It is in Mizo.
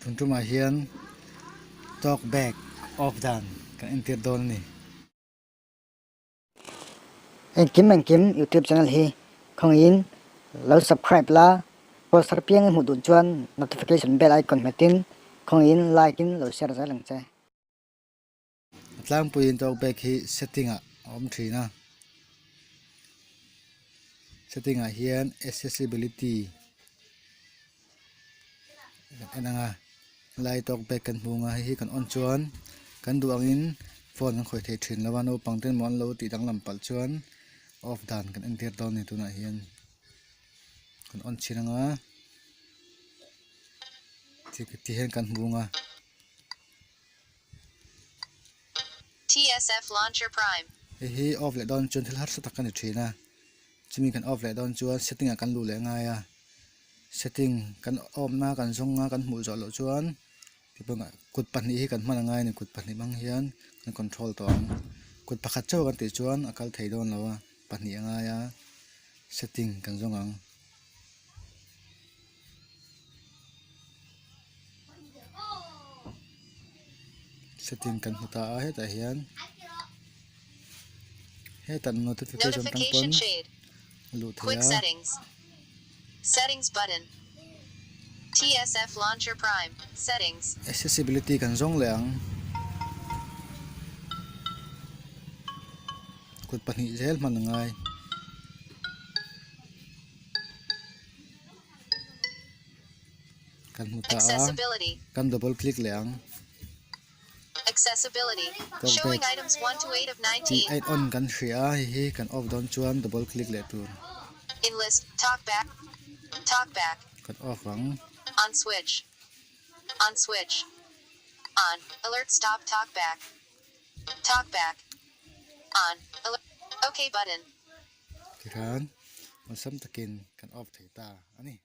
Tun tumah hian talk back off dan kan entir dawn a ni. Engkim engkim youtube channel hi khawngin lo subscribe la, post thar piang i hmuh duh chuan notification bell icon hmetin khawngin like in lo share zel ang che. A tlangpuiin talk back hi setting ah a awm thin a, setting ah hian accessibility kan en ang a helai talk back kan hmu ang a hei hi kan on chuan kan duh angin phone kan khawih thei thin lo a naupang te emaw an lo tih danglam palh chuan off dan kan entir dawn a ni tunah hian kan on chhin ang a ti hian kan hmu ang a. TSF Launcher Prime. Hei hi off leh dawn chuan thil harsa tak a ni thin a, chumi kan off leh dawn chuan setting ah kan luh leh ngai a, setting kan off na kan zawng a kan hmuh zawh loh chuan kut pahnih hi kan hman a ngai a ni kut pahnih hmang hian kan control tawh ang kut pakhat chauh kan tih chuan a kal thei dawn lo a pahnih a ngai a setting kan zawng ang. Setting kan hmu ta a hetah hian hetah notification tang pawn a luh theih a. Accessibility kan zawng leh ang kut pahnih zel hman a ngai. Kan hmu ta a, kan double click leh ang. Talkback tih a in on kan hria a, hei hi kan off dawn chuan double click leh tur. Kan off ang. Tikhan awlsam takin kan off thei ta a ni.